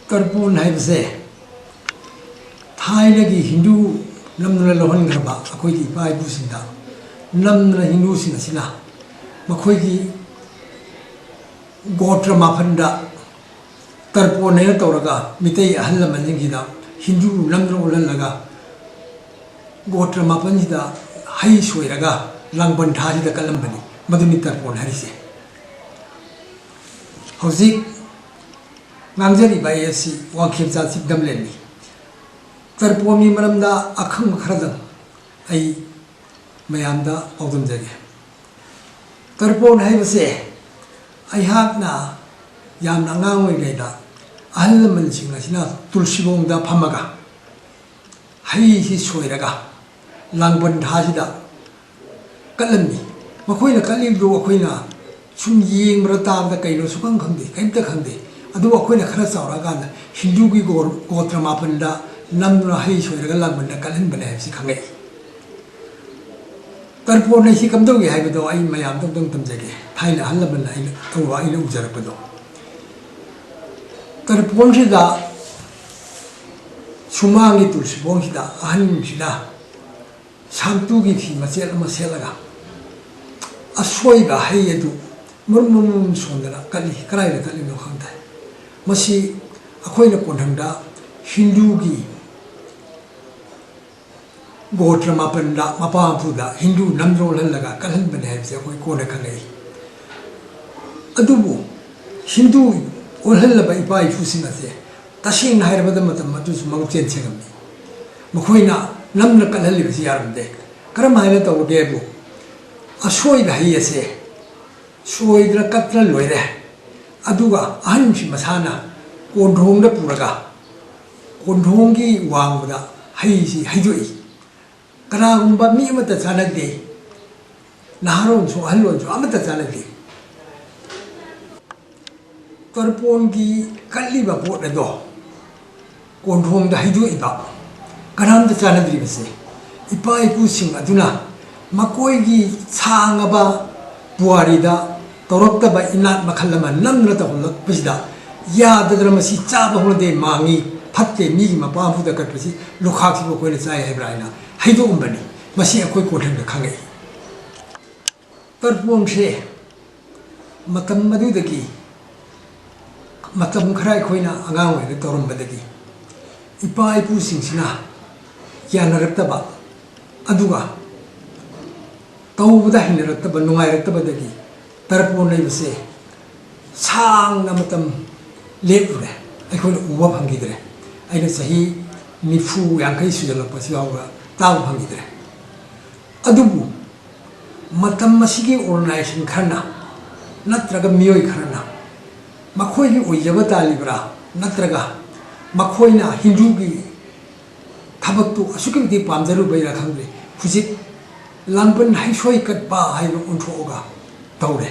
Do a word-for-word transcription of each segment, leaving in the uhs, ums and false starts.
ꯇꯔꯄꯣꯟ ꯍꯥꯏꯕꯁꯦ ꯊꯥꯏꯅꯒꯤ ꯍꯤꯟꯗꯨ ꯅꯝꯗꯨꯅ ꯂꯧꯍꯟꯈ꯭ꯔꯕ ꯑꯩꯈꯣꯏꯒꯤ ꯏꯄꯥ ꯏꯄꯨꯁꯤꯡꯗ ꯅꯝꯗꯨꯅ ꯍꯤꯟꯗꯨꯁꯤꯡ ꯑꯁꯤꯅ ꯃꯈꯣꯏꯒꯤ ꯒꯣꯇ꯭ꯔ ꯃꯥꯄꯟꯗ ꯇꯔꯄꯣꯟ ꯍꯥꯏꯅ ꯇꯧꯔꯒ ꯃꯤꯇꯩ ꯑꯍꯜ ꯂꯃꯟꯁꯤꯡꯁꯤꯗ ꯍꯤꯟꯗꯨ ꯅꯝꯗꯨꯅ ꯑꯣꯜꯍꯜꯂꯒ ꯒꯣꯇ꯭ꯔ ꯃꯥꯄꯟꯁꯤꯗ ꯍꯩ ꯁꯣꯏꯔꯒ ꯂꯥꯡꯕꯟ ꯊꯥꯁꯤꯗ ꯀꯠꯂꯝꯕꯅꯤ꯫ ꯃꯗꯨꯅꯤ ꯇꯔꯄꯣꯟ ꯍꯥꯏꯔꯤꯁꯦ꯫ ꯍꯧꯖꯤꯛ ꯉꯥꯡꯖꯔꯤꯕ ꯑꯩ ꯑꯁꯤ ꯋꯥꯡꯈꯦꯝꯆꯥ ꯆꯤꯡꯗꯝꯂꯦꯟꯅꯤ꯫ ꯇꯔꯄꯣꯟꯒꯤ ꯃꯔꯝꯗ ꯑꯈꯪꯕ ꯈꯔꯗꯪ ꯑꯩ ꯃꯌꯥꯝꯗ ꯄꯥꯎꯗꯝꯖꯒꯦ꯫ ꯇꯔꯄꯣꯟ ꯍꯥꯏꯕꯁꯦ ꯑꯩꯍꯥꯛꯅ ꯌꯥꯝꯅ ꯑꯉꯥꯡ ꯑꯣꯏꯔꯤꯉꯩꯗ ꯑꯍꯜ ꯂꯃꯟꯁꯤꯡ ꯑꯁꯤꯅ ꯇꯨꯜꯁꯤꯕꯣꯡꯗ ꯐꯝꯃꯒ ꯍꯩꯁꯤ ꯁꯣꯏꯔꯒ ꯂꯥꯡꯕꯟ ꯊꯥꯁꯤꯗ ꯀꯠꯂꯝꯃꯤ꯫ ꯃꯈꯣꯏꯅ ꯀꯠꯂꯤꯕꯗꯨ ꯑꯩꯈꯣꯏꯅ ꯁꯨꯝ ꯌꯦꯡꯕꯗ ꯇꯥꯕꯗ ꯀꯩꯅꯣ ꯁꯨꯈꯪ ꯈꯪꯗꯦ, ꯀꯔꯤꯝꯇ ꯈꯪꯗꯦ꯫ ꯑꯗꯨꯕꯨ ꯑꯩꯈꯣꯏꯅ ꯈꯔ ꯆꯥꯎꯔꯛꯑꯀꯥꯟꯗ ꯍꯤꯟꯗꯨꯒꯤ ꯒꯣ-, ꯒꯣꯇ꯭ꯔ ꯃꯥꯄꯟꯗ ꯅꯝꯗꯨꯅ ꯍꯩ ꯁꯣꯏꯔꯒ ꯂꯥꯡꯕꯟꯗ ꯀꯠꯍꯟꯕꯅꯦ ꯍꯥꯏꯕꯁꯤ ꯈꯪꯉꯛꯏ꯫ ꯇꯔꯄꯣꯟ ꯑꯁꯤ ꯀꯝꯗꯧꯏ ꯍꯥꯏꯕꯗꯣ ꯑꯩ ꯃꯌꯥꯝꯗ ꯑꯃꯨꯛꯇꯪ ꯇꯝꯖꯒꯦ꯫ ꯊꯥꯏꯅ ꯑꯍꯜ ꯂꯃꯟꯅ ꯑꯩꯅ ꯇꯧꯕ, ꯑꯩꯅ ꯎꯖꯔꯛꯄꯗꯣ꯫ ꯇꯔꯄꯣꯟꯁꯤꯗ ꯁꯨꯃꯥꯡꯒꯤ ꯇꯨꯜꯁꯤꯕꯣꯡꯁꯤꯗ ꯑꯍꯟꯁꯤꯅ ꯁꯥꯝꯇꯨꯒꯤ ꯐꯤ ꯃꯆꯦꯠ ꯑꯃ ꯁꯦꯠꯂꯒ ꯑꯁꯣꯏꯕ ꯍꯩ ꯑꯗꯨ ꯃꯔꯨꯝ ꯃꯔꯨꯝ ꯁꯣꯟꯗꯅ ꯀꯠꯂꯤ꯫ ꯀꯗꯥꯏꯗ ꯀꯠꯂꯤꯅꯣ ꯈꯪꯗꯦ꯫ ꯃꯁꯤ ꯑꯩꯈꯣꯏꯅ ꯀꯣꯟꯊꯪꯗ ꯍꯤꯟꯗꯨꯒꯤ ꯒꯣꯇ꯭ꯔ ꯃꯥꯄꯟꯗ ꯃꯄꯥ ꯃꯄꯨꯗ ꯍꯤꯟꯗꯨ ꯅꯝꯗꯨꯅ ꯑꯣꯜꯍꯜꯂꯒ ꯀꯠꯍꯟꯕꯅꯦ ꯍꯥꯏꯕꯁꯦ ꯑꯩꯈꯣꯏ ꯀꯣꯟꯅ ꯈꯪꯉꯛꯏ꯫ ꯑꯗꯨꯕꯨ ꯍꯤꯟꯗꯨ ꯑꯣꯜꯍꯜꯂꯕ ꯏꯄꯥ ꯏꯄꯨꯁꯤꯡ ꯑꯁꯦ ꯇꯁꯦꯡꯅ ꯍꯥꯏꯔꯕꯗ ꯃꯇꯝ ꯑꯗꯨꯁꯨ ꯃꯕꯨꯛꯆꯦꯜ ꯁꯦꯡꯉꯝꯃꯤ꯫ ꯃꯈꯣꯏꯅ ꯅꯝꯅ ꯀꯠꯍꯜꯂꯤꯕꯁꯤ ꯌꯥꯔꯝꯗꯦ꯫ ꯀꯔꯝ ꯍꯥꯏꯅ ꯇꯧꯔꯒꯦꯕꯨ, ꯑꯁꯣꯏꯕ ꯍꯩ ꯑꯁꯦ ꯁꯣꯏꯗꯅ ꯀꯠꯇꯅ ꯂꯣꯏꯔꯦ꯫ ꯑꯗꯨꯒ ꯑꯍꯟꯁꯤ ꯃꯁꯥꯅ ꯀꯣꯟꯊꯣꯡꯗ ꯄꯨꯔꯒ ꯀꯣꯟꯊꯣꯡꯒꯤ ꯋꯥꯡꯃꯗ ꯍꯩꯁꯤ ꯍꯩꯗꯣꯛꯏ꯫ ꯀꯅꯥꯒꯨꯝꯕ ꯃꯤ ꯑꯃꯠꯇ ꯆꯥꯟꯅꯗꯦ, ꯅꯍꯥꯔꯣꯟꯁꯨ ꯑꯍꯜꯂꯣꯟꯁꯨ ꯑꯃꯠꯇ ꯆꯥꯟꯅꯗꯦ꯫ ꯇꯔꯄꯣꯟꯒꯤ ꯀꯠꯂꯤꯕ ꯄꯣꯠ ꯑꯗꯣ ꯀꯣꯟꯊꯣꯡꯗ ꯍꯩꯗꯣꯛꯏꯕ ꯀꯅꯥꯝꯇ ꯆꯥꯟꯅꯗ꯭ꯔꯤꯕꯁꯦ ꯏꯄꯥ ꯏꯄꯨꯁꯤꯡ ꯑꯗꯨꯅ ꯃꯈꯣꯏꯒꯤ ꯁꯥꯡꯉꯕ ꯄꯨꯋꯥꯔꯤꯗ ꯇꯧꯔꯛꯇꯕ ꯏꯅꯥꯠ ꯃꯈꯜ ꯑꯃ ꯅꯝꯗꯨꯅ ꯇꯧꯍꯜꯂꯛꯄꯁꯤꯗ ꯌꯥꯗꯗꯅ ꯃꯁꯤ ꯆꯥꯕ ꯍꯧꯅꯗꯦ, ꯃꯥꯡꯉꯤ, ꯐꯠꯇꯦ, ꯃꯤꯒꯤ ꯃꯄꯥꯝꯕꯨꯗ ꯀꯠꯄꯁꯤ ꯂꯨꯈꯥꯛꯁꯤꯕꯨ ꯑꯩꯈꯣꯏꯅ ꯆꯥꯏ ꯍꯥꯏꯕ꯭ꯔꯥ ꯍꯥꯏꯅ ꯍꯩꯗꯣꯛꯑꯝꯕꯅꯤ꯫ ꯃꯁꯤ ꯑꯩꯈꯣꯏ ꯀꯣꯟꯊꯪꯗ ꯈꯪꯉꯛꯏ꯫ ꯇꯔꯄꯣꯟꯁꯦ ꯃꯇꯝ ꯑꯗꯨꯗꯒꯤ, ꯃꯇꯝ ꯈꯔ ꯑꯩꯈꯣꯏꯅ ꯑꯉꯥꯡ ꯑꯣꯏꯔꯤꯉꯩꯗ ꯇꯧꯔꯝꯕꯗꯒꯤ ꯏꯄꯥ ꯏꯄꯨꯁꯤꯡꯁꯤꯅ ꯌꯥꯅꯔꯛꯇꯕ, ꯑꯗꯨꯒ ꯇꯧꯕꯗ ꯍꯩꯅꯔꯛꯇꯕ, ꯅꯨꯡꯉꯥꯏꯔꯛꯇꯕꯗꯒꯤ ꯇꯔꯄꯣꯟ ꯂꯩꯕꯁꯦ ꯁꯥꯡꯅ ꯃꯇꯝ ꯂꯦꯞꯂꯨꯔꯦ, ꯑꯩꯈꯣꯏꯅ ꯎꯕ ꯐꯪꯈꯤꯗ꯭ꯔꯦ꯫ ꯑꯩꯅ ꯆꯍꯤ ꯅꯤꯐꯨ ꯌꯥꯡꯈꯩ ꯁꯨꯖꯜꯂꯛꯄꯁꯤ ꯐꯥꯎꯕ ꯇꯥꯕ ꯐꯪꯈꯤꯗ꯭ꯔꯦ꯫ ꯑꯗꯨꯕꯨ ꯃꯇꯝ ꯑꯁꯤꯒꯤ ꯑꯣꯔꯒꯅꯥꯏꯖꯦꯁꯟ ꯈꯔꯅ ꯅꯠꯇ꯭ꯔꯒ ꯃꯤꯑꯣꯏ ꯈꯔꯅ ꯃꯈꯣꯏꯒꯤ ꯑꯣꯏꯖꯕ ꯇꯥꯜꯂꯤꯕ꯭ꯔꯥ, ꯅꯠꯇ꯭ꯔꯒ ꯃꯈꯣꯏꯅ ꯍꯤꯟꯗꯨꯒꯤ ꯊꯕꯛꯇꯨ ꯑꯁꯨꯛꯀꯤ ꯃꯇꯤꯛ ꯄꯥꯝꯖꯔꯨꯕꯩꯔꯥ ꯈꯪꯗ꯭ꯔꯦ, ꯍꯧꯖꯤꯛ ꯂꯥꯡꯕꯟ ꯍꯩꯁꯣꯏ ꯀꯠꯄ ꯍꯥꯏꯅ ꯑꯣꯟꯊꯣꯛꯑꯒ ꯇꯧꯔꯦ꯫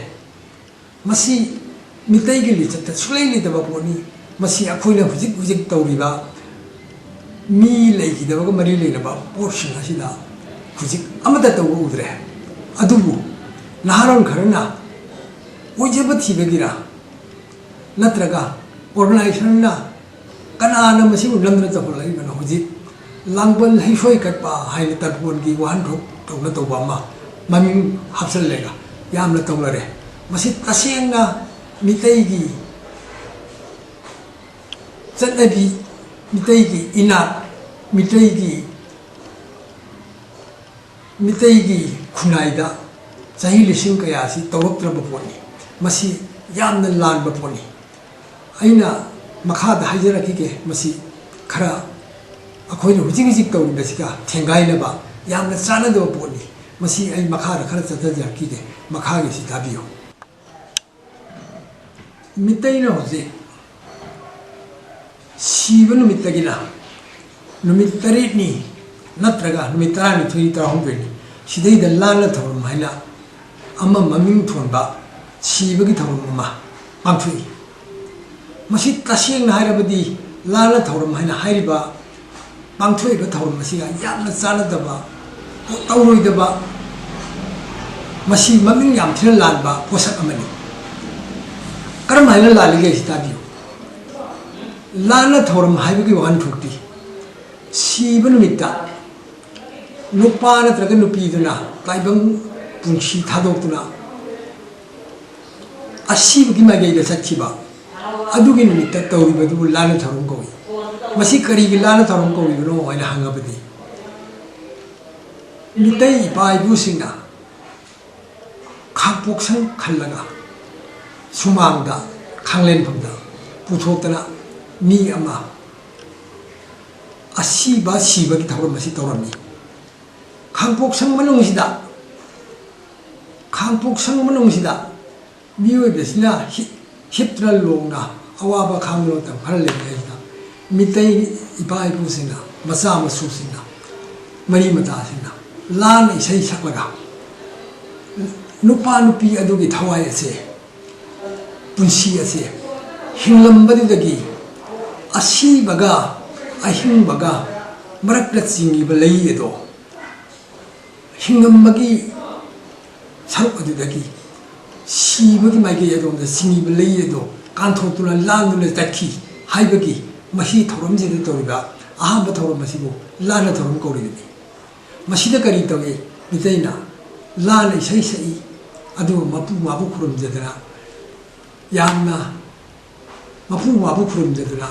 ꯃꯁꯤ ꯃꯤꯇꯩꯒꯤ ꯂꯤꯆꯠꯇ ꯁꯨꯡꯂꯩ ꯂꯩꯇꯕ ꯄꯣꯠꯅꯤ꯫ ꯃꯁꯤ ꯑꯩꯈꯣꯏꯅ ꯍꯧꯖꯤꯛ ꯍꯧꯖꯤꯛ ꯇꯧꯔꯤꯕ ꯃꯤ ꯂꯩꯈꯤꯗꯕꯒ ꯃꯔꯤ ꯂꯩꯅꯕ ꯄꯣꯠꯁꯤꯡ ꯑꯁꯤꯗ ꯍꯧꯖꯤꯛ ꯑꯃꯠꯇ ꯇꯧꯕ ꯎꯗ꯭ꯔꯦ꯫ ꯑꯗꯨꯕꯨ ꯅꯍꯥꯔꯣꯜ ꯈꯔꯅ ꯑꯣꯏꯖꯕ ꯊꯤꯕꯒꯤꯔ, ꯅꯠꯇ꯭ꯔꯒ ꯑꯣꯔꯒꯅꯥꯏꯖꯦꯁꯟꯅ ꯀꯅꯥꯅ ꯃꯁꯤꯕꯨ ꯅꯝꯗꯨꯅ ꯇꯧꯍꯜꯂꯛꯏꯕꯅꯣ? ꯍꯧꯖꯤꯛ ꯂꯥꯡꯕꯟ ꯍꯩꯁꯣꯏ ꯀꯠꯄ ꯍꯥꯏꯅ ꯇꯔꯄꯣꯟꯒꯤ ꯋꯥꯍꯟꯊꯣꯛ ꯇꯧꯅ ꯇꯧꯕ ꯑꯃ ꯃꯃꯤꯡ ꯍꯥꯞꯆꯜꯂꯒ ꯌꯥꯝꯅ ꯇꯧꯅꯔꯦ꯫ ꯃꯁꯤ ꯇꯁꯦꯡꯅ ꯃꯤꯇꯩꯒꯤ ꯆꯠꯅꯕꯤ, ꯃꯤꯇꯩꯒꯤ ꯏꯅꯥꯠ, ꯃꯤꯇꯩꯒꯤ, ꯃꯤꯇꯩꯒꯤ ꯈꯨꯟꯅꯥꯏꯗ ꯆꯍꯤ ꯂꯤꯁꯤꯡ ꯀꯌꯥꯁꯤ ꯇꯧꯔꯛꯇ꯭ꯔꯕ ꯄꯣꯠꯅꯤ꯫ ꯃꯁꯤ ꯌꯥꯝꯅ ꯂꯥꯟꯕ ꯄꯣꯠꯅꯤ꯫ ꯑꯩꯅ ꯃꯈꯥꯗ ꯍꯥꯏꯖꯔꯛꯈꯤꯒꯦ, ꯃꯁꯤ ꯈꯔ ꯑꯩꯈꯣꯏꯅ ꯍꯧꯖꯤꯛ ꯍꯧꯖꯤꯛ ꯇꯧꯔꯤꯕꯁꯤꯒ ꯊꯦꯡꯒꯥꯏꯅꯕ ꯌꯥꯝꯅ ꯆꯥꯟꯅꯗꯕ ꯄꯣꯠꯅꯤ꯫ ꯃꯁꯤ ꯑꯩ ꯃꯈꯥꯗ ꯈꯔ ꯆꯠꯊꯖꯔꯛꯈꯤꯒꯦ, ꯃꯈꯥꯒꯤꯁꯤ ꯇꯥꯕꯤꯌꯨ꯫ ꯃꯤꯇꯩꯅ ꯍꯧꯖꯤꯛ ꯁꯤꯕ ꯅꯨꯃꯤꯠꯇꯒꯤꯅ ꯅꯨꯃꯤꯠ ꯇꯔꯦꯠꯅꯤ ꯅꯠꯇ꯭ꯔꯒ ꯅꯨꯃꯤꯠ ꯇꯔꯥꯅꯤꯊꯣꯏ, ꯇꯔꯥꯍꯨꯝꯗꯣꯏꯅꯤ, ꯁꯤꯗꯩꯗ ꯂꯥꯟꯅ ꯊꯧꯔꯝ ꯍꯥꯏꯅ ꯑꯃ ꯃꯃꯤꯡ ꯊꯣꯟꯕ ꯁꯤꯕꯒꯤ ꯊꯧꯔꯝ ꯑꯃ ꯄꯥꯡꯊꯣꯛꯏ꯫ ꯃꯁꯤ ꯇꯁꯦꯡꯅ ꯍꯥꯏꯔꯕꯗꯤ ꯂꯥꯟꯅ ꯊꯧꯔꯝ ꯍꯥꯏꯅ ꯍꯥꯏꯔꯤꯕ ꯄꯥꯡꯊꯣꯛꯏꯕ ꯊꯧꯔꯝ ꯑꯁꯤꯒ ꯌꯥꯝꯅ ꯆꯥꯟꯅꯗꯕ, ꯇꯧꯔꯣꯏꯗꯕ, ꯃꯁꯤ ꯃꯃꯤꯡ ꯌꯥꯝ ꯊꯤꯅ ꯂꯥꯟꯕ ꯄꯣꯠꯁꯛ ꯑꯃꯅꯤ꯫ ꯀꯔꯝ ꯍꯥꯏꯅ ꯂꯥꯜꯂꯤꯒꯦ ꯁꯤ ꯇꯥꯕꯤꯌꯨ꯫ ꯂꯥꯟꯅ ꯊꯧꯔꯝ ꯍꯥꯏꯕꯒꯤ ꯋꯥꯍꯟꯊꯣꯛꯇꯤ ꯁꯤꯕ ꯅꯨꯃꯤꯠꯇ ꯅꯨꯄꯥ ꯅꯠꯇ꯭ꯔꯒ ꯅꯨꯄꯤꯗꯨꯅ ꯇꯥꯏꯕꯪ ꯄꯨꯟꯁꯤ ꯊꯥꯗꯣꯛꯇꯨꯅ ꯑꯁꯤꯕꯒꯤ ꯃꯥꯏꯀꯩꯗ ꯆꯠꯈꯤꯕ ꯑꯗꯨꯒꯤ ꯅꯨꯃꯤꯠꯇ ꯇꯧꯔꯤꯕꯗꯨꯕꯨ ꯂꯥꯟꯅ ꯊꯧꯔꯝ ꯀꯧꯏ꯫ ꯃꯁꯤ ꯀꯔꯤꯒꯤ ꯂꯥꯟꯅ ꯊꯧꯔꯝ ꯀꯧꯔꯤꯕꯅꯣ ꯍꯥꯏꯅ ꯍꯪꯉꯕꯗꯤ, ꯃꯤꯇꯩ ꯏꯄꯥ ꯏꯄꯨꯁꯤꯡꯅ ꯈꯥꯡꯄꯣꯛꯁꯪ ꯈꯜꯂꯒ ꯁꯨꯃꯥꯡꯗ, ꯈꯥꯡꯂꯦꯟꯐꯝꯗ ꯄꯨꯊꯣꯛꯇꯅ ꯃꯤ ꯑꯃ ꯑꯁꯤꯕ ꯁꯤꯕꯒꯤ ꯊꯧꯔꯝ ꯑꯁꯤ ꯇꯧꯔꯝꯃꯤ꯫ ꯈꯥꯡꯄꯣꯛꯁꯪ ꯃꯅꯨꯡꯁꯤꯗ, ꯈꯥꯡꯄꯣꯛꯁꯪ ꯃꯅꯨꯡꯁꯤꯗ ꯃꯤꯑꯣꯏꯕꯁꯤꯅ ꯍꯤ-, ꯍꯤꯞꯇꯅ ꯂꯣꯡꯅ ꯑꯋꯥꯕ ꯈꯥꯡꯕ ꯃꯇꯝ ꯈꯔ ꯂꯩꯔꯤꯉꯩꯁꯤꯗ, ꯃꯤꯇꯩ ꯏꯄꯥ ꯏꯄꯨꯁꯤꯡꯅ, ꯃꯆꯥ ꯃꯁꯨꯁꯤꯡꯅ, ꯃꯔꯤ ꯃꯇꯥꯁꯤꯡꯅ ꯂꯥꯟꯅ ꯏꯁꯩ ꯁꯛꯂꯒ ꯅꯨꯄꯥ ꯅꯨꯄꯤ ꯑꯗꯨꯒꯤ ꯊꯋꯥꯏ ꯑꯁꯦ, ꯄꯨꯟꯁꯤ ꯑꯁꯦ ꯍꯤꯡꯂꯝꯕꯗꯨꯗꯒꯤ ꯑꯁꯤꯕꯒ ꯑꯍꯤꯡꯕꯒ ꯃꯔꯛꯇ ꯆꯤꯡꯉꯤꯕ ꯂꯩ ꯑꯗꯣ, ꯍꯤꯡꯉꯝꯕꯒꯤ ꯁꯔꯨꯛ ꯑꯗꯨꯗꯒꯤ ꯁꯤꯕꯒꯤ ꯃꯥꯏꯀꯩ ꯑꯗꯣꯝꯗ ꯆꯤꯡꯉꯤꯕ ꯂꯩ ꯑꯗꯣ ꯀꯥꯟꯊꯣꯛꯇꯨꯅ ꯂꯥꯟꯗꯨꯅ ꯆꯠꯈꯤ ꯍꯥꯏꯕꯒꯤ ꯃꯁꯤ ꯊꯧꯔꯝꯁꯤꯗ ꯇꯧꯔꯤꯕ ꯑꯍꯥꯟꯕ ꯊꯧꯔꯝ ꯑꯁꯤꯕꯨ ꯂꯥꯟꯅ ꯊꯧꯔꯝ ꯀꯧꯔꯤꯕꯅꯤ꯫ ꯃꯁꯤꯗ ꯀꯔꯤ ꯇꯧꯏ? ꯃꯤꯇꯩꯅ ꯂꯥꯟꯅ ꯏꯁꯩ ꯁꯛꯏ, ꯑꯗꯨꯒ ꯃꯄꯨ ꯃꯥꯕꯨ ꯈꯨꯔꯨꯝꯖꯗꯅ, ꯌꯥꯝꯅ ꯃꯄꯨ ꯃꯥꯕꯨ ꯈꯨꯔꯨꯝꯖꯗꯨꯅ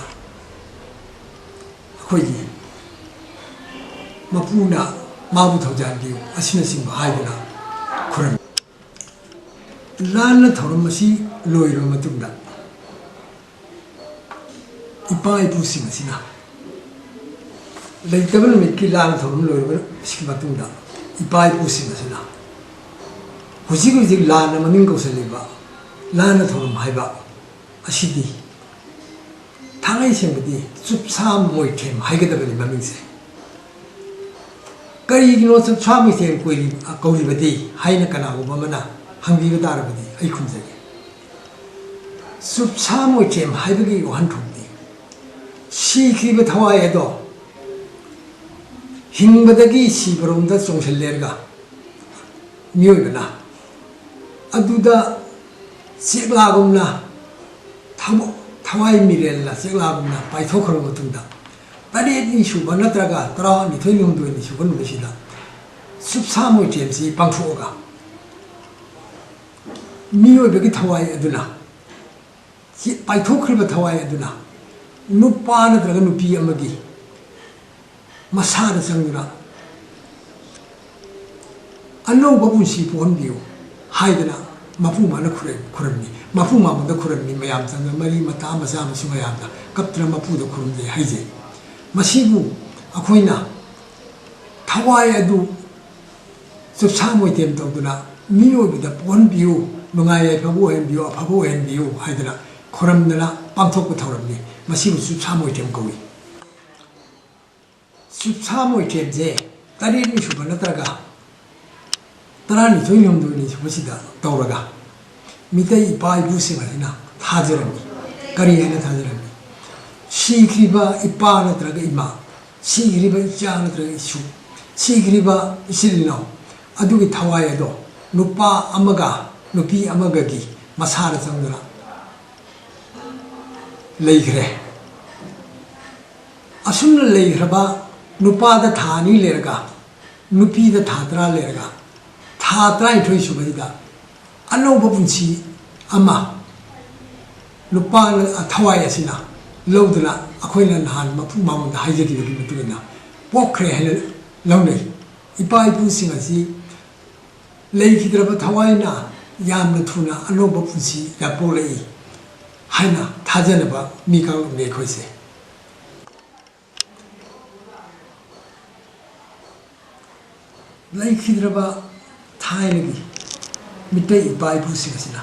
ꯑꯩꯈꯣꯏꯒꯤ ꯃꯄꯨꯅ ꯃꯥꯕꯨ ꯊꯧꯖꯥꯟꯕꯤꯌꯨ ꯑꯁꯤꯅꯆꯤꯡꯕ ꯍꯥꯏꯗꯨꯅ ꯈꯨꯔꯨꯝꯃꯤ꯫ ꯂꯥꯟꯅ ꯊꯧꯔꯝ ꯑꯁꯤ ꯂꯣꯏꯔꯕ ꯃꯇꯨꯡꯗ ꯏꯄꯥ ꯏꯄꯨꯁꯤꯡ ꯑꯁꯤꯅ ꯂꯩꯇꯕ ꯅꯨꯃꯤꯠꯀꯤ ꯂꯥꯟꯅ ꯊꯧꯔꯝ ꯂꯣꯏꯔꯕ ꯃꯇꯨꯡꯗ ꯏꯄꯥ ꯏꯄꯨꯁꯤꯡ ꯑꯁꯤꯅ ꯍꯧꯖꯤꯛ ꯍꯧꯖꯤꯛ ꯂꯥꯟꯅ ꯃꯃꯤꯡ ꯀꯧꯁꯜꯂꯤꯕ ꯂꯥꯟꯅ ꯊꯧꯔꯝ ꯍꯥꯏꯕ ꯑꯁꯤꯗꯤ ꯊꯥꯡꯉꯩ ꯁꯦꯡꯕꯗꯤ ꯆꯨꯞꯁꯥ ꯃꯣꯏꯊꯦꯝ ꯍꯥꯏꯒꯗꯕꯅꯤ ꯃꯃꯤꯡꯁꯦ꯫ ꯀꯔꯤꯒꯤꯅꯣ ꯆꯨꯞꯁꯥ ꯃꯣꯏꯊꯦꯝ ꯀꯣꯏꯔꯤ-, ꯀꯧꯔꯤꯕꯗꯤ ꯍꯥꯏꯅ ꯀꯅꯥꯒꯨꯝꯕ ꯑꯃꯅ ꯍꯪꯕꯤꯕ ꯇꯥꯔꯕꯗꯤ ꯑꯩ ꯈꯨꯝꯖꯒꯦ꯫ ꯆꯨꯞꯁꯥ ꯃꯣꯏꯊꯦꯝ ꯍꯥꯏꯕꯒꯤ ꯋꯥꯍꯟꯊꯣꯛꯇꯤ ꯁꯤꯈ꯭ꯔꯤꯕ ꯊꯋꯥꯏ ꯑꯗꯣ ꯍꯤꯡꯕꯗꯒꯤ ꯁꯤꯕꯔꯣꯝꯗ ꯆꯣꯡꯁꯤꯜꯂꯦꯔꯒ ꯃꯤꯑꯣꯏꯕꯅ ꯑꯗꯨꯗ ꯆꯦꯛꯂꯥꯒꯨꯝꯅ ꯊꯃꯣ-, ꯊꯋꯥꯏ ꯃꯤꯔꯦꯜꯅ ꯆꯦꯛꯂꯥꯒꯨꯝꯅ ꯄꯥꯏꯊꯣꯛꯈ꯭ꯔꯕ ꯃꯇꯨꯡꯗ, ꯇꯔꯦꯠꯅꯤ ꯁꯨꯕ ꯅꯠꯇ꯭ꯔꯒ ꯇꯔꯥꯅꯤꯊꯣꯏꯅꯤ ꯍꯨꯝꯗꯣꯏꯅꯤ ꯁꯨꯕ ꯅꯨꯃꯤꯠꯁꯤꯗ ꯆꯨꯞꯁꯥ ꯃꯣꯏꯊꯦꯝꯁꯤ ꯄꯥꯡꯊꯣꯛꯑꯒ, ꯃꯤꯑꯣꯏꯕꯒꯤ ꯊꯋꯥꯏ ꯑꯗꯨꯅ, ꯆꯦ-, ꯄꯥꯏꯊꯣꯛꯈ꯭ꯔꯤꯕ ꯊꯋꯥꯏ ꯑꯗꯨꯅ ꯅꯨꯄꯥ ꯅꯠꯇ꯭ꯔꯒ ꯅꯨꯄꯤ ꯑꯃꯒꯤ ꯃꯁꯥꯗ ꯆꯪꯗꯨꯅ ꯑꯅꯧꯕ ꯄꯨꯟꯁꯤ ꯄꯣꯛꯍꯟꯕꯤꯌꯨ ꯍꯥꯏꯗꯅ ꯃꯄꯨ ꯃꯥꯅ ꯈꯨꯔ-, ꯈꯨꯔꯝꯃꯤ꯫ ꯃꯄꯨ ꯃꯉꯣꯟꯗ ꯈꯨꯔꯝꯃꯤ꯫ ꯃꯌꯥꯝ ꯆꯪꯗꯅ ꯃꯔꯤ ꯃꯇꯥ ꯃꯆꯥ ꯃꯁꯨ ꯃꯌꯥꯝꯅ ꯀꯞꯇꯅ ꯃꯄꯨꯗ ꯈꯨꯔꯨꯝꯖꯩ ꯍꯥꯏꯖꯩ꯫ ꯃꯁꯤꯕꯨ ꯑꯩꯈꯣꯏꯅ ꯊꯋꯥꯏ ꯑꯗꯨ ꯆꯨꯞꯁꯥ ꯃꯣꯏꯊꯦꯝ ꯇꯧꯗꯨꯅ ꯃꯤꯑꯣꯏꯕꯗ ꯄꯣꯛꯍꯟꯕꯤꯌꯨ, ꯅꯨꯡꯉꯥꯏ ꯌꯥꯏꯐꯕ ꯑꯣꯏꯍꯟꯕꯤꯌꯨ, ꯑꯐꯕ ꯑꯣꯏꯍꯟꯕꯤꯌꯨ ꯍꯥꯏꯗꯅ ꯈꯨꯔꯝꯗꯅ ꯄꯥꯡꯊꯣꯛꯄ ꯊꯧꯔꯝꯅꯤ꯫ ꯃꯁꯤꯕꯨ ꯆꯨꯞꯁꯥ ꯃꯣꯏꯊꯦꯝ ꯀꯧꯏ꯫ ꯆꯨꯞꯁꯥ ꯃꯣꯏꯊꯦꯝꯁꯦ ꯇꯔꯦꯠꯅꯤ ꯁꯨꯕ ꯅꯠꯇ꯭ꯔꯒ ꯇꯔꯥꯅꯤꯊꯣꯏꯅꯤ ꯍꯨꯝꯗꯣꯏꯅꯤ ꯁꯨꯕꯁꯤꯗ ꯇꯧꯔꯒ ꯃꯤꯇꯩ ꯏꯄꯥ ꯏꯄꯨꯁꯤꯡ ꯑꯁꯤꯅ ꯊꯥꯖꯔꯝꯃꯤ꯫ ꯀꯔꯤ ꯍꯥꯏꯅ ꯊꯥꯖꯔꯝꯃꯤ? ꯁꯤꯈ꯭ꯔꯤꯕ ꯏꯄꯥ ꯅꯠꯇ꯭ꯔꯒ ꯏꯃꯥ, ꯁꯤꯈ꯭ꯔꯤꯕ ꯏꯆꯥ ꯅꯠꯇ꯭ꯔꯒ ꯏꯁꯨ, ꯁꯤꯈ꯭ꯔꯤꯕ ꯏꯆꯤꯜ ꯏꯅꯥꯎ ꯑꯗꯨꯒꯤ ꯊꯋꯥꯏ ꯑꯗꯣ ꯅꯨꯄꯥ ꯑꯃꯒ ꯅꯨꯄꯤ ꯑꯃꯒꯒꯤ ꯃꯁꯥꯗ ꯆꯪꯗꯨꯅ ꯂꯩꯈ꯭ꯔꯦ꯫ ꯑꯁꯨꯝꯅ ꯂꯩꯈ꯭ꯔꯕ ꯅꯨꯄꯥꯗ ꯊꯥ ꯑꯅꯤ ꯂꯩꯔꯒ, ꯅꯨꯄꯤꯗ ꯊꯥ ꯇꯔꯥ ꯂꯩꯔꯒ, ꯊꯥ ꯇꯔꯥꯅꯤꯊꯣꯏ ꯁꯨꯕꯁꯤꯗ ꯑꯅꯧꯕ ꯄꯨꯟꯁꯤ ꯑꯃ ꯅꯨꯄꯥꯅ, ꯊꯋꯥꯏ ꯑꯁꯤꯅ ꯂꯧꯗꯨꯅ, ꯑꯩꯈꯣꯏꯅ ꯅꯍꯥꯟ ꯃꯄꯨ ꯃꯉꯣꯟꯗ ꯍꯥꯏꯖꯈꯤꯕꯒꯤ ꯃꯇꯨꯡ ꯏꯟꯅ ꯄꯣꯛꯈ꯭ꯔꯦ ꯍꯥꯏꯅ ꯂꯧꯅꯩ꯫ ꯏꯄꯥ ꯏꯄꯨꯁꯤꯡ ꯑꯁꯤ ꯂꯩꯈꯤꯗ꯭ꯔꯕ ꯊꯋꯥꯏꯅ ꯌꯥꯝꯅ ꯊꯨꯅ ꯑꯅꯧꯕ ꯄꯨꯟꯁꯤꯗ ꯄꯣꯛꯂꯛꯏ ꯍꯥꯏꯅ ꯊꯥꯖꯅꯕ ꯃꯤ ꯀꯥꯡꯂꯨꯞꯅꯤ ꯑꯩꯈꯣꯏꯁꯦ꯫ ꯂꯩꯈꯤꯗ꯭ꯔꯕ ꯊꯥꯏꯅꯒꯤ ꯃꯤꯇꯩ ꯏꯄꯥ ꯏꯄꯨꯁꯤꯡ ꯑꯁꯤꯅ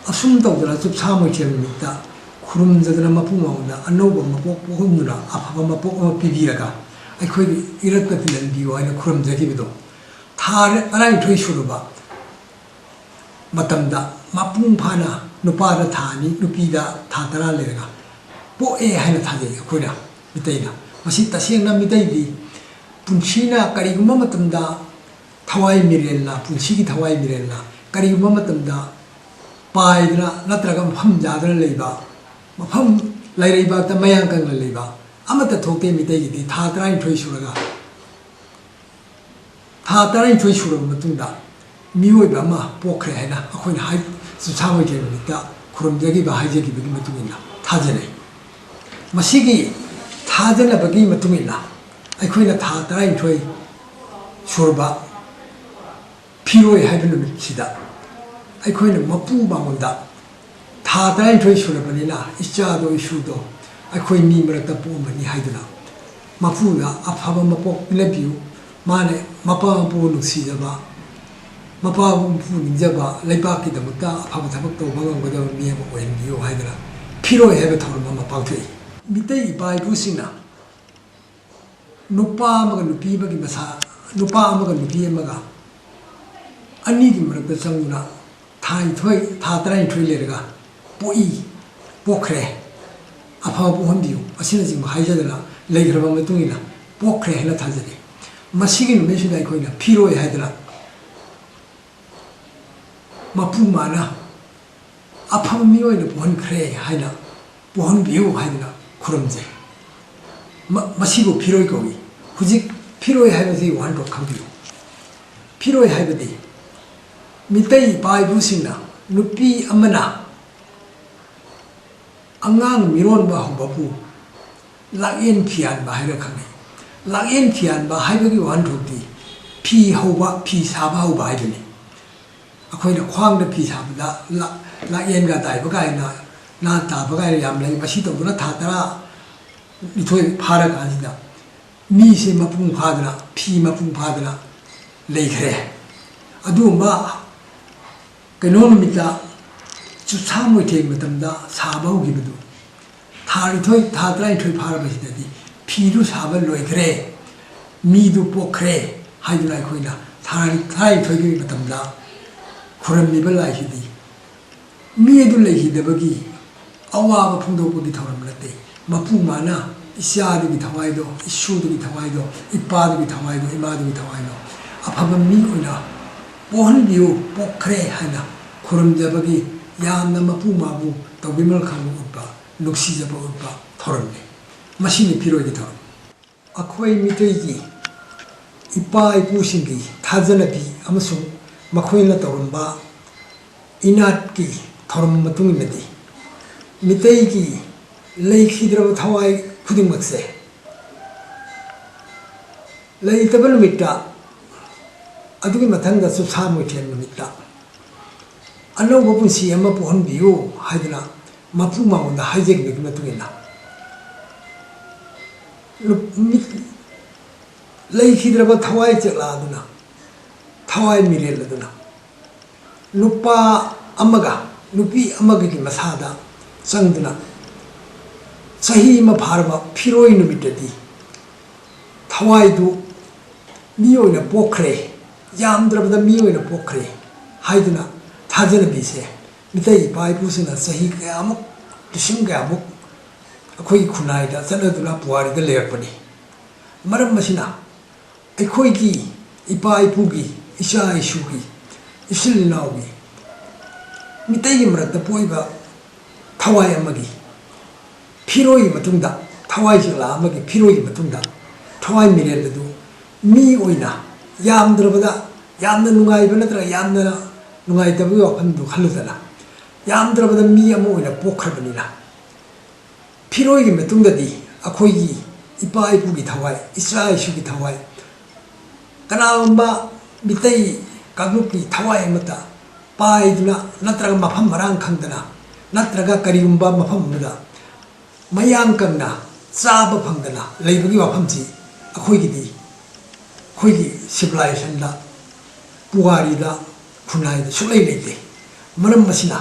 ꯑꯁꯨꯝ ꯇꯧꯗꯅ ꯆꯨꯞꯁꯥ ꯃꯣꯏꯊꯦꯝ ꯅꯨꯃꯤꯠꯇ ꯈꯨꯔꯨꯝꯖꯗꯅ ꯃꯄꯨ ꯃꯉꯣꯟꯗ ꯑꯅꯧꯕ ꯃꯄꯣꯛ ꯄꯣꯛꯍꯟꯗꯨꯅ ꯑꯐꯕ ꯃꯄꯣꯛ ꯑꯃ ꯄꯤꯕꯤꯔꯒ ꯑꯩꯈꯣꯏꯒꯤ ꯏꯔꯛꯇ ꯇꯤꯜꯍꯟꯕꯤꯌꯨ ꯍꯥꯏꯅ ꯈꯨꯔꯨꯝꯖꯈꯤꯕꯗꯣ, ꯊꯥ ꯇꯔꯥꯅꯤꯊꯣꯏ ꯁꯨꯔꯕ ꯃꯇꯝꯗ ꯃꯄꯨꯡ ꯐꯥꯅ ꯅꯨꯄꯥꯗ ꯊꯥ ꯑꯅꯤ, ꯅꯨꯄꯤꯗ ꯊꯥ ꯇꯔꯥ ꯂꯩꯔꯒ ꯄꯣꯛꯑꯦ ꯍꯥꯏꯅ ꯊꯥꯖꯩ ꯑꯩꯈꯣꯏꯅ, ꯃꯤꯇꯩꯅ꯫ ꯃꯁꯤ ꯇꯁꯦꯡꯅ ꯃꯤꯇꯩꯗꯤ ꯄꯨꯟꯁꯤꯅ ꯀꯔꯤꯒꯨꯝꯕ ꯃꯇꯝꯗ ꯊꯋꯥꯏ ꯃꯤꯔꯦꯜꯅ, ꯄꯨꯟꯁꯤꯒꯤ ꯊꯋꯥꯏ ꯃꯤꯔꯦꯜꯅ ꯀꯔꯤꯒꯨꯝꯕ ꯃꯇꯝꯗ ꯄꯥꯏꯗꯅ ꯅꯠꯇ꯭ꯔꯒ ꯃꯐꯝ ꯆꯥꯗꯅ ꯂꯩꯕ ꯃꯐꯝ ꯂꯩꯔꯩꯕꯥꯛꯇ ꯃꯌꯥꯡ ꯀꯪꯅ ꯂꯩꯕ ꯑꯃꯠꯇ ꯊꯣꯛꯇꯦ꯫ ꯃꯤꯇꯩꯒꯤꯗꯤ ꯊꯥ ꯇꯔꯥꯅꯤꯊꯣꯏ ꯁꯨꯔꯒ, ꯊꯥ ꯇꯔꯥꯅꯤꯊꯣꯏ ꯁꯨꯔꯕ ꯃꯇꯨꯡꯗ ꯃꯤꯑꯣꯏꯕ ꯑꯃ ꯄꯣꯛꯈ꯭ꯔꯦ ꯍꯥꯏꯅ ꯑꯩꯈꯣꯏꯅ ꯍꯥꯏ, ꯆꯨꯞꯁꯥ ꯃꯣꯏꯊꯦꯝ ꯅꯨꯃꯤꯠꯇ ꯈꯨꯔꯨꯝꯖꯈꯤꯕ, ꯍꯥꯏꯖꯈꯤꯕꯒꯤ ꯃꯇꯨꯡ ꯏꯟꯅ ꯊꯥꯖꯅꯩ꯫ ꯃꯁꯤꯒꯤ ꯊꯥꯖꯅꯕꯒꯤ ꯃꯇꯨꯡ ꯏꯟꯅ ꯑꯩꯈꯣꯏꯅ ꯊꯥ ꯇꯔꯥꯅꯤꯊꯣꯏ ꯁꯨꯔꯕ ꯐꯤꯔꯣꯏ ꯍꯥꯏꯕ ꯅꯨꯃꯤꯠꯁꯤꯗ ꯑꯩꯈꯣꯏꯅ ꯃꯄꯨ ꯃꯉꯣꯟꯗ ꯊꯥ ꯇꯔꯥꯅꯤꯊꯣꯏ ꯁꯨꯔꯕꯅꯤꯅ ꯏꯆꯥꯗꯣ, ꯏꯁꯨꯗꯣ ꯑꯩꯈꯣꯏ ꯃꯤ ꯃꯔꯛꯇ ꯄꯣꯛꯑꯝꯕꯅꯤ ꯍꯥꯏꯗꯨꯅ ꯃꯄꯨꯗ ꯑꯐꯕ ꯃꯄꯣꯛ ꯄꯤꯅꯕꯤꯌꯨ꯫ ꯃꯥꯅ ꯃꯄꯥ ꯃꯄꯨ ꯅꯨꯡꯁꯤꯖꯕ, ꯃꯄꯥ ꯃꯄꯨ ꯅꯤꯡꯖꯕ, ꯂꯩꯕꯥꯛꯀꯤꯗꯃꯛꯇ ꯑꯐꯕ ꯊꯕꯛ ꯇꯧꯕ ꯉꯝꯒꯗꯕ ꯃꯤ ꯑꯃ ꯑꯣꯏꯍꯟꯕꯤꯌꯨ ꯍꯥꯏꯗꯅ ꯐꯤꯔꯣꯏ ꯍꯥꯏꯕ ꯊꯧꯔꯝ ꯑꯃ ꯄꯥꯡꯊꯣꯛꯏ꯫ ꯃꯤꯇꯩ ꯏꯄꯥ ꯏꯄꯨꯁꯤꯡꯅ ꯅꯨꯄꯥ ꯑꯃꯒ ꯅꯨꯄꯤ ꯑꯃꯒꯤ ꯃꯁꯥ, ꯅꯨꯄꯥ ꯑꯃꯒ ꯅꯨꯄꯤ ꯑꯃꯒ ꯑꯅꯤꯒꯤ ꯃꯔꯛꯇ ꯆꯪꯗꯨꯅ ꯊꯥ ꯅꯤꯊꯣꯏ, ꯊꯥ ꯇꯔꯥꯅꯤꯊꯣꯏ ꯂꯩꯔꯒ ꯄꯣꯛꯏ, ꯄꯣꯛꯈ꯭ꯔꯦ, ꯑꯐꯕ ꯄꯣꯛꯍꯟꯕꯤꯌꯨ ꯑꯁꯤꯅꯆꯤꯡꯕ ꯍꯥꯏꯖꯗꯅ ꯂꯩꯈ꯭ꯔꯕ ꯃꯇꯨꯡ ꯏꯟꯅ ꯄꯣꯛꯈ꯭ꯔꯦ ꯍꯥꯏꯅ ꯊꯥꯖꯅꯩ꯫ ꯃꯁꯤꯒꯤ ꯅꯨꯃꯤꯠꯁꯤꯗ ꯑꯩꯈꯣꯏꯅ ꯐꯤꯔꯣꯏ ꯍꯥꯏꯗꯅ ꯃꯄꯨ ꯃꯥꯅ ꯑꯐꯕ ꯃꯤ ꯑꯣꯏꯅ ꯄꯣꯛꯍꯟꯈ꯭ꯔꯦ ꯍꯥꯏꯅ, ꯄꯣꯛꯍꯟꯕꯤꯌꯨ ꯍꯥꯏꯗꯅ ꯈꯨꯔꯨꯝꯖꯩ꯫ ꯃ-, ꯃꯁꯤꯕꯨ ꯐꯤꯔꯣꯏ ꯀꯧꯏ꯫ ꯍꯧꯖꯤꯛ ꯐꯤꯔꯣꯏ ꯍꯥꯏꯕꯁꯤ ꯋꯥꯍꯟꯊꯣꯛ ꯈꯪꯕꯤꯌꯨ꯫ ꯐꯤꯔꯣꯏ ꯍꯥꯏꯕꯗꯤ ꯃꯤꯇꯩ ꯏꯄꯥ ꯏꯄꯨꯁꯤꯡꯅ ꯅꯨꯄꯤ ꯑꯃꯅ ꯑꯉꯥꯡ ꯃꯤꯔꯣꯟꯕ ꯍꯧꯕꯕꯨ ꯂꯥꯛꯌꯦꯟ ꯐꯤꯌꯥꯟꯕ ꯍꯥꯏꯅ ꯈꯪꯅꯩ꯫ ꯂꯥꯛꯌꯦꯟ ꯐꯤꯌꯥꯟꯕ ꯍꯥꯏꯕꯒꯤ ꯋꯥꯍꯟꯊꯣꯛꯇꯤ ꯐꯤ ꯍꯧꯕ, ꯐꯤ ꯁꯥꯕ ꯍꯧꯕ ꯍꯥꯏꯕꯅꯤ꯫ ꯑꯩꯈꯣꯏꯅ ꯈ꯭ꯋꯥꯡꯗ ꯐꯤ ꯁꯥꯕꯗ ꯂꯥ-, ꯂꯥꯛꯌꯦꯟꯒ ꯇꯥꯏꯕ ꯀꯥꯏꯅ, ꯅꯥ ꯇꯥꯕ ꯀꯥꯏꯅ ꯌꯥꯝ ꯂꯩ꯫ ꯃꯁꯤ ꯇꯧꯗꯨꯅ ꯊꯥ ꯇꯔꯥꯅꯤꯊꯣꯏ ꯐꯥꯔꯀꯥꯟꯁꯤꯗ ꯃꯤꯁꯦ ꯃꯄꯨꯡ ꯐꯥꯗꯅ, ꯐꯤ ꯃꯄꯨꯡ ꯐꯥꯗꯅ ꯂꯩꯈ꯭ꯔꯦ꯫ ꯑꯗꯨꯒꯨꯝꯕ ꯀꯩꯅꯣ ꯅꯨꯃꯤꯠꯇ ꯆꯨꯞꯁꯥ ꯃꯣꯏꯊꯦꯡ ꯃꯇꯝꯗ ꯁꯥꯕ ꯍꯧꯈꯤꯕꯗꯨ, ꯊꯥ ꯅꯤꯊꯣꯏ, ꯊꯥ ꯇꯔꯥꯅꯤꯊꯣꯏ ꯐꯥꯔꯕꯁꯤꯗꯗꯤ ꯐꯤꯗꯨ ꯁꯥꯕ ꯂꯣꯏꯈ꯭ꯔꯦ, ꯃꯤꯗꯨ ꯄꯣꯛꯈ꯭ꯔꯦ ꯍꯥꯏꯗꯨꯅ ꯑꯩꯈꯣꯏꯅ ꯊꯥ ꯇꯔꯥꯅꯤꯊꯣꯏꯒꯤ ꯃꯇꯝꯗ ꯈꯨꯔꯝꯂꯤꯕ ꯂꯥꯏꯁꯤꯗꯤ ꯃꯤ ꯑꯗꯨ ꯂꯩꯈꯤꯗꯕꯒꯤ ꯑꯋꯥꯕ ꯐꯣꯡꯗꯣꯛꯄꯒꯤ ꯊꯧꯔꯝ ꯅꯠꯇꯦ꯫ ꯃꯄꯨ ꯃꯥꯅ ꯏꯆꯥꯗꯨꯒꯤ ꯊꯋꯥꯏꯗꯣ, ꯏꯁꯨꯗꯨꯒꯤ ꯊꯋꯥꯏꯗꯣ, ꯏꯄꯥꯗꯨꯒꯤ ꯊꯋꯥꯏꯗꯣ, ꯏꯃꯥꯗꯨꯒꯤ ꯊꯋꯥꯏꯗꯣ ꯑꯐꯕ ꯃꯤ ꯑꯣꯏꯅ ꯄꯣꯛꯍꯟꯕꯤꯌꯨ, ꯄꯣꯛꯈ꯭ꯔꯦ ꯍꯥꯏꯅ ꯈꯨꯔꯨꯝꯖꯕꯒꯤ ꯌꯥꯝꯅ ꯃꯄꯨ ꯃꯥꯕꯨ ꯇꯧꯕꯤꯃꯜ ꯈꯪꯕ ꯎꯠꯄ ꯅꯨꯡꯁꯤꯖꯕ ꯎꯠꯄ ꯊꯧꯔꯝꯅꯤ꯫ ꯃꯁꯤꯅꯤ ꯐꯤꯔꯣꯏꯒꯤ ꯊꯧꯔꯝ꯫ ꯑꯩꯈꯣꯏ ꯃꯤꯇꯩꯒꯤ ꯏꯄꯥ ꯏꯄꯨꯁꯤꯡꯒꯤ ꯊꯥꯖꯅꯕꯤ ꯑꯃꯁꯨꯡ ꯃꯈꯣꯏꯅ ꯇꯧꯔꯝꯕ ꯏꯅꯥꯠꯀꯤ ꯊꯧꯔꯝ ꯃꯇꯨꯡ ꯏꯟꯅꯗꯤ, ꯃꯤꯇꯩꯒꯤ ꯂꯩꯈꯤꯗ꯭ꯔꯕ ꯊꯋꯥꯏ ꯈꯨꯗꯤꯡꯃꯛꯁꯦ ꯂꯩꯇꯕ ꯅꯨꯃꯤꯠꯇ, ꯑꯗꯨꯒꯤ ꯃꯊꯪꯗ ꯆꯨꯞꯁꯥ ꯃꯣꯏꯊꯦꯟ ꯅꯨꯃꯤꯠꯇ ꯑꯅꯧꯕ ꯄꯨꯟꯁꯤ ꯑꯃ ꯄꯣꯛꯍꯟꯕꯤꯌꯨ ꯍꯥꯏꯗꯨꯅ ꯃꯄꯨ ꯃꯉꯣꯟꯗ ꯍꯥꯏꯖꯈꯤꯕꯒꯤ ꯃꯇꯨꯡ ꯏꯟꯅ, ꯅꯨ-, ꯃꯤ-, ꯂꯩꯈꯤꯗ꯭ꯔꯕ ꯊꯋꯥꯏ ꯆꯦꯛꯂꯥ ꯑꯗꯨꯅ, ꯊꯋꯥꯏ ꯃꯤꯔꯦꯜ ꯑꯗꯨꯅ ꯅꯨꯄꯥ ꯑꯃꯒ ꯅꯨꯄꯤ ꯑꯃꯒꯒꯤ ꯃꯁꯥꯗ ꯆꯪꯗꯨꯅ ꯆꯍꯤ ꯑꯃ ꯐꯥꯔꯕ ꯐꯤꯔꯣꯏ ꯅꯨꯃꯤꯠꯇꯗꯤ ꯊꯋꯥꯏꯗꯨ ꯃꯤ ꯑꯣꯏꯅ ꯄꯣꯛꯈ꯭ꯔꯦ, ꯌꯥꯝꯗ꯭ꯔꯕꯗ ꯃꯤ ꯑꯣꯏꯅ ꯄꯣꯛꯈ꯭ꯔꯦ ꯍꯥꯏꯗꯨꯅ ꯊꯥꯖꯅꯕꯤꯁꯦ ꯃꯤꯇꯩ ꯏꯄꯥ ꯏꯄꯨꯁꯤꯡꯅ ꯆꯍꯤ ꯀꯌꯥꯃꯨꯛ, ꯂꯤꯁꯤꯡ ꯀꯌꯥꯃꯨꯛ ꯑꯩꯈꯣꯏꯒꯤ ꯈꯨꯟꯅꯥꯏꯗ ꯆꯠꯅꯗꯨꯅ ꯄꯨꯋꯥꯔꯤꯗ ꯂꯩꯔꯛꯄꯅꯤ꯫ ꯃꯔꯝ ꯑꯁꯤꯅ ꯑꯩꯈꯣꯏꯒꯤ ꯏꯄꯥ ꯏꯄꯨꯒꯤ, ꯏꯆꯥ ꯏꯁꯨꯒꯤ, ꯏꯆꯤꯜ ꯏꯅꯥꯎꯒꯤ, ꯃꯤꯇꯩꯒꯤ ꯃꯔꯛꯇ ꯄꯣꯛꯏꯕ ꯊꯋꯥꯏ ꯑꯃꯒꯤ ꯐꯤꯔꯣꯏꯒꯤ ꯃꯇꯨꯡꯗ, ꯊꯋꯥꯏ ꯆꯦꯛꯂꯥ ꯑꯃꯒꯤ ꯐꯤꯔꯣꯏꯒꯤ ꯃꯇꯨꯡꯗ ꯊꯋꯥꯏ ꯃꯤꯔꯦꯜ ꯑꯗꯨ ꯃꯤ ꯑꯣꯏꯅ ꯌꯥꯝꯗ꯭ꯔꯕꯗ, ꯌꯥꯝꯅ ꯅꯨꯡꯉꯥꯏꯕ ꯅꯠꯇ꯭ꯔꯒ ꯌꯥꯝꯅ ꯅꯨꯡꯉꯥꯏꯇꯕꯒꯤ ꯋꯥꯐꯝꯗꯨ ꯈꯜꯂꯨꯗꯅ, ꯌꯥꯝꯗ꯭ꯔꯕꯗ ꯃꯤ ꯑꯃ ꯑꯣꯏꯅ ꯄꯣꯛꯈ꯭ꯔꯕꯅꯤꯅ, ꯐꯤꯔꯣꯏꯒꯤ ꯃꯇꯨꯡꯗꯗꯤ ꯑꯩꯈꯣꯏꯒꯤ ꯏꯄꯥ ꯏꯄꯨꯒꯤ ꯊꯋꯥꯏ, ꯏꯆꯥ ꯏꯁꯨꯒꯤ ꯊꯋꯥꯏ, ꯀꯅꯥꯒꯨꯝꯕ ꯃꯤꯇꯩ ꯀꯥꯡꯂꯨꯞꯀꯤ ꯊꯋꯥꯏ ꯑꯃꯠꯇ ꯄꯥꯏꯗꯨꯅ ꯅꯠꯇ꯭ꯔꯒ ꯃꯐꯝ ꯃꯔꯥꯡ ꯈꯪꯗꯅ ꯅꯠꯇ꯭ꯔꯒ ꯀꯔꯤꯒꯨꯝꯕ ꯃꯐꯝ ꯑꯃꯗ ꯃꯌꯥꯡ ꯀꯪꯅ ꯆꯥꯕ ꯐꯪꯗꯅ ꯂꯩꯕꯒꯤ ꯋꯥꯐꯝꯁꯤ ꯑꯩꯈꯣꯏꯒꯤꯗꯤ, ꯑꯩꯈꯣꯏꯒꯤ ꯁꯤꯚꯤꯂꯥꯏꯖꯦꯁꯟꯗ, ꯄꯨꯋꯥꯔꯤꯗ, ꯈꯨꯟꯅꯥꯏꯗ ꯁꯨꯛꯂꯩ ꯂꯩꯇꯦ꯫ ꯃꯔꯝ ꯑꯁꯤꯅ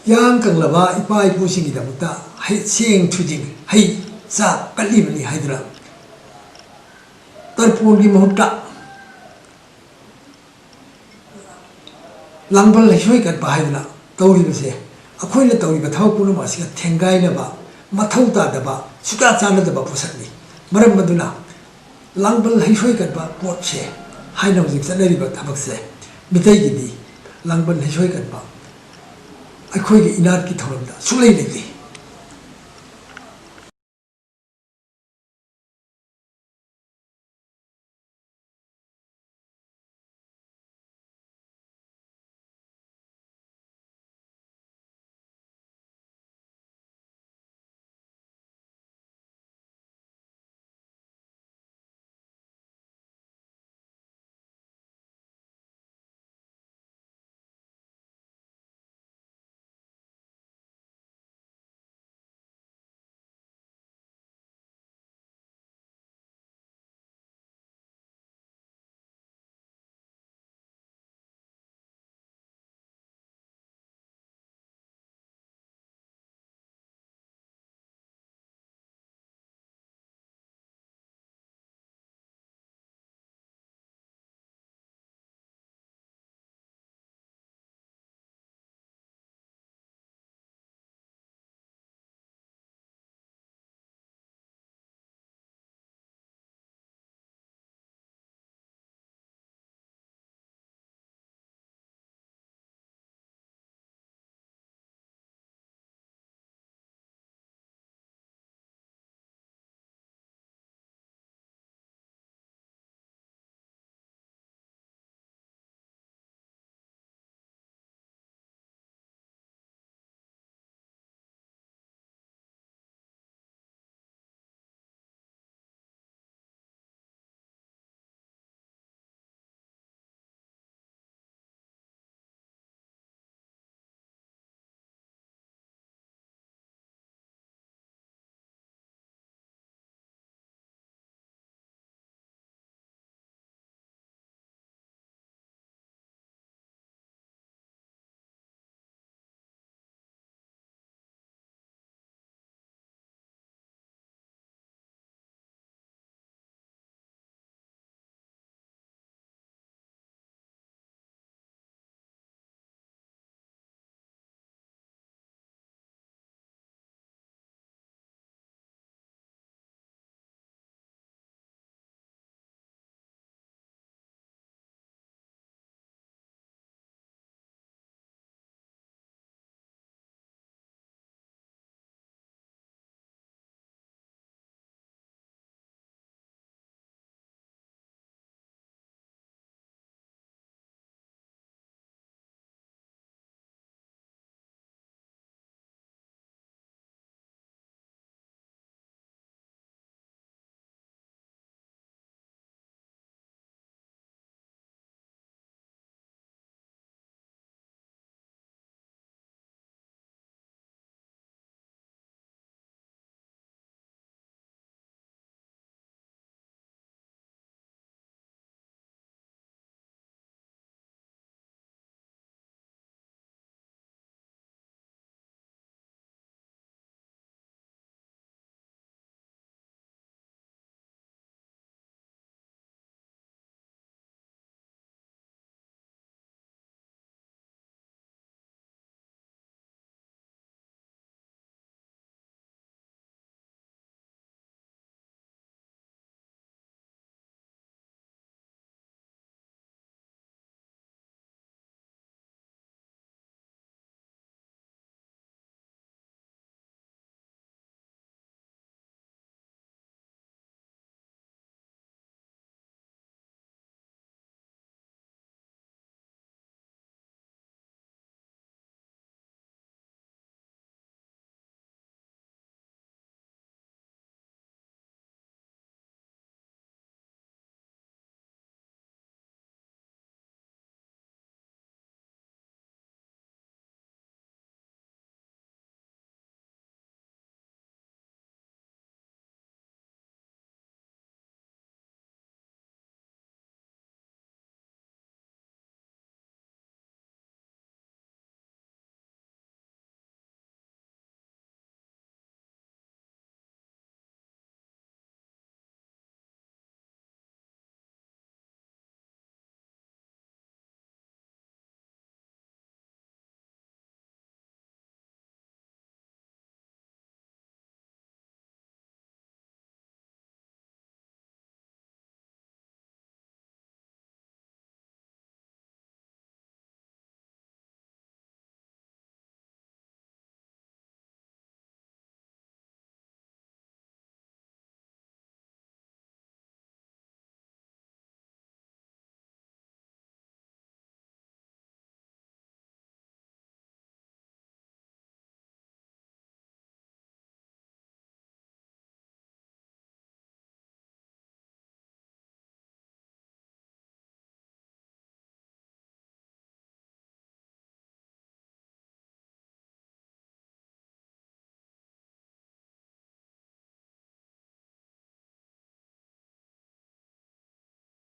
ꯌꯥꯡ ꯀꯪꯂꯕ ꯏꯄꯥ ꯏꯄꯨꯁꯤꯡꯒꯤꯗꯃꯛꯇ ꯍꯩ, ꯆꯦꯡ ꯊꯣꯏꯗꯤꯡ, ꯍꯩ ꯆꯥꯛ ꯀꯠꯂꯤꯕꯅꯤ ꯍꯥꯏꯗꯨꯅ ꯇꯔꯄꯣꯟꯒꯤ ꯃꯍꯨꯠꯇ ꯂꯥꯡꯕꯜ ꯍꯩꯁꯣꯏ ꯀꯠꯄ ꯍꯥꯏꯗꯅ ꯇꯧꯔꯤꯕꯁꯦ, ꯑꯩꯈꯣꯏꯅ ꯇꯧꯔꯤꯕ ꯊꯕꯛ ꯄꯨꯝꯅꯃꯛ ꯑꯁꯤꯒ ꯊꯦꯡꯒꯥꯏꯅꯕ, ꯃꯊꯧ ꯇꯥꯗꯕ, ꯁꯨꯛꯆꯥ ꯆꯥꯟꯅꯗꯕ ꯄꯣꯠꯁꯛꯅꯤ꯫ ꯃꯔꯝ ꯑꯗꯨꯅ ꯂꯥꯡꯕꯜ ꯍꯩꯁꯣꯏ ꯀꯠꯄ ꯄꯣꯠꯁꯦ ꯍꯥꯏꯅ ꯍꯧꯖꯤꯛ ꯆꯠꯅꯔꯤꯕ ꯊꯕꯛꯁꯦ, ꯃꯤꯇꯩꯒꯤꯗꯤ ꯂꯥꯡꯕꯜ ꯍꯩꯁꯣꯏ ꯀꯠꯄ ꯑꯩꯈꯣꯏꯒꯤ ꯏꯅꯥꯠꯀꯤ ꯊꯧꯔꯝꯗ ꯁꯨꯡꯂꯩ ꯂꯩꯇꯦ꯫